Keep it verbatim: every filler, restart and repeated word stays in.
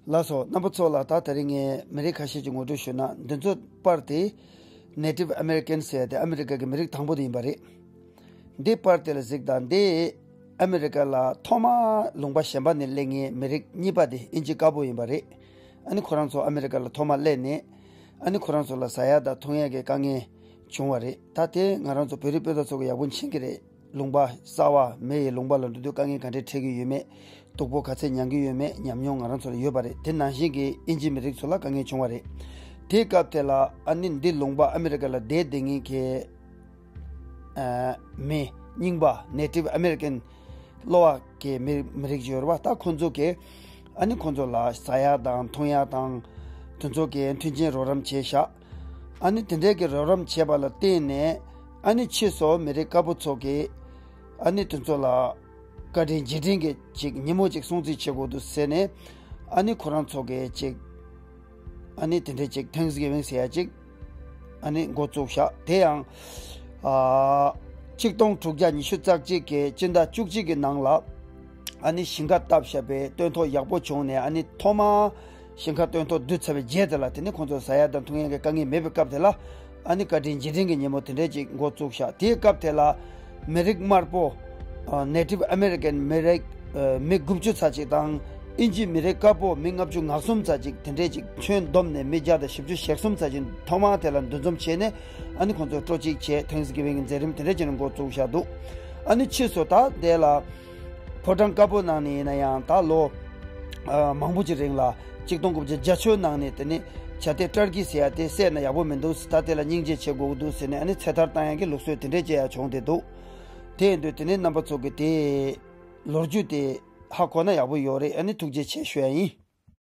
ལགས་སོ། རྣམ་པ་ཚོ་ལ་ད་དེ་རིང་ངས་མི་རིགས་ཁ་ཤས་ཀྱི་ངོ་སྤྲོད་ཞུས་ན། འདི་ཚོ་པར་དེ་Native American ཟེར་ཏེ་ཨ་མི་རི་ཀ་གི་མི་རིགས་དང་པོ་དེ་ཡིན་པ་རེད། འདི་པར་དེ་ལ་གཟིགས་དང་། འདི་ཨ་མི་རི་ཀ་ལ་ཐོག་མ་ལུང་པ་གཞན་པ་ནས་སླེབས་མཁན་མི་རིགས་གཉིས་པ་དེ་དབྱིན་ཇི་དཀར་པོ་ཡིན་པ་རེད། ཨ་ནི་ཁོ་རང་ཚོ་ཨ་མི་རི་ཀ་ལ་ཐོག་མ་སླེབས་ནས། ཨ་ནི་ཁོ་རང་ཚོ་ལ་ཟ་ཡག་དང་འཐུང་ཡག་གི་དཀའ་ངལ་བྱུང་བ་རེད། ད་དེ་ང་རང་ཚོ་བོད་རིགས་སྤུན་ཟླ་ཚོ་གི་ཡག་པོ་མཁྱེན་གྱི་རེད། ལུང་པ་གསར་པ་མེ་ཡི་ལུང་པ་ལ་འགྲོ་དུས་དཀའ་ངལ་ག་འདྲས་འཕྲད་ཀྱི་ཡོད་མེད། སྡུག་པོ་ག་ཚད་མྱང་གི་ཡོད་མེད་ཉམས་མྱོང་ང་རང་ཚོ་ལ་ཡོད་པ་རེད། དེ་ནང་བཞིན་གྱི་དབྱིན་ཇི་མི་རིགས་ཚོ་ལ་དཀའ་ངལ་བྱུང་བ་རེད། དེའི་སྐབས་དེ་ལ་ཨ་ནི་འདི་ལུང་པ་ཨ་མི་རི་ཀ་ལ་བསྡད་བསྡད་མཁན་གྱི་ཨ་མི་རྙིང་པ་Native American གློ་བ་གི་མི་མི་རིགས་ཡོད་རེད་པ། ད་ཁོ་ཚོ་གིས་ཨ་ནི་ཁོ་ཚོ་ལ་ཟ་ཡག་དང་འཐུང་ཡག་དང་དེ་ཚོ་གི་མཐུན་རྐྱེན་རོགས་རམ་བྱས་ཤག་ཨ་ནི་དེ་འདྲའི་གི་རོགས་རམ་བྱས་པ་ལ་བརྟེན་ནས། ཨ་ནི་ཕྱིས་སུ་མི་རིགས་དཀར་པོ་ཚོ་གིས་ཨ་ནི་དེ་ཚོ་ལ་བཀའ་དྲིན་རྗེས་དྲན་གྱི་ཅིག་ཉིན་མོ་ཅིག་སྲུང་བརྩི་བྱེད་དགོས་འདུག་ཟེར་ནས། ཨ་ནི་ཁོ་རང་ཚོ་གིས་ཅིག་ཨ་ནི་དེ་འདྲའི་ཅིག་Thanksgiving ཟེར་ཡག་ཅིག་ཨ་ནི་འགོ་བཙུགས་ཤག་དེ་ཡང་ཨ་ཆིག་སྟོང་དྲུག་བརྒྱ་ཉི་ཤུ་རྩ་གཅིག་གི་སྤྱི་ཟླ་བཅུ་གཅིག་གི་ནང་ལ། ཨ་ནི་ཞིང་ཁ་བཏབ་བཞག་པའི་སྟོན་ཐོག་ཡག་པོ་བྱུང་ནས། ཨ་ནི་ཐོག་མ་ཞིང་ཁ་སྟོན་ཐོག་བསྡུས་ཚར་བའི་རྗེས་དེ་ལ། དེ་ནི་ཁོང་ཚོ་ཟ་ཡག་དང་འཐུང་ཡག་གི་དཀའ་ངལ་མེད་པའི་སྐབས་དེ་ལ། ཨ་ནི་བཀའ་དྲིན་རྗེས་དྲན་གྱི་ཉིན་མོ་དེ་འདྲའི་ཅིག་འགོ་བཙུགས་ཤག་དེའི་སྐབས་དེ་ལ་མི་རིགས་དམར་པོ་ཨ་Native American མི་རིགས་ཨ་མི་དགུ་བཅུ་ཙམ་ཅིག་དང་། དབྱིན་ཇི་མི་རིགས་དཀར་པོ་མི་ལྔ་བཅུ་ང་གསུམ་ཙམ་ཅིག་དེ་འདྲའི་ཅིག་ཁྱོན་བསྡོམས་ནས་མི་བརྒྱ་དང་བཞི་བཅུ་ཞེ་གསུམ་ཙམ་ཅིག་ཐོག་མ་དེ་ལ་འདུ་འཛོམས་བྱས་ནས། ཨ་ནི་ཁོང་ཚོ་སྤྲོ་སྐྱིད་བྱས། Thanksgiving གི་མཛད་རིམ་དེ་འདྲ་བྱས་ནས་འགོ་བཙུགས་བཞག་འདུག་ཨ་ནི་ཕྱིས་སུ་ད་དེ་ལ་ཕོ་བྲང་དཀར་པོ་ནང་ནས་ཡིན་ན་ཡང་ད་ལོ་ཨ་མང་པོ་ཅིག་རིང་ལ། ཆིག་སྟོང་དགུ་བརྒྱ་བརྒྱད་ཅུ་ནང་ནས་དེ་ནི་བྱ་དེ་ཊར་ཀི་ཟེར་ཡག་དེ་བསད་ན་ཡག་པོ་མི་འདུག་ད་དེ་ལ་སྙིང་རྗེ་བྱེད་དགོས་ཀྱི་འདུག་ཟེར་ནས། ཨ་ནི་ཚེ་ཐར་བཏང་ཡག་གི་ལུགས་སྲོལ་དེ་འདྲ་བྱས་ཡག་བྱུང་བསྡད་འདུག་དེ་ཡིན་དུས་དེ་ནི་རྣམ་པ་ཚོ་གིས་དེ་ལོ་རྒྱུས་དེ་ཧ་གོ་ན་ཡག་པོ་ཡོད་རེད། ཨ་ནི་ཐུགས་རྗེ་ཆེ་ཞུ་ཡག་ཡིན།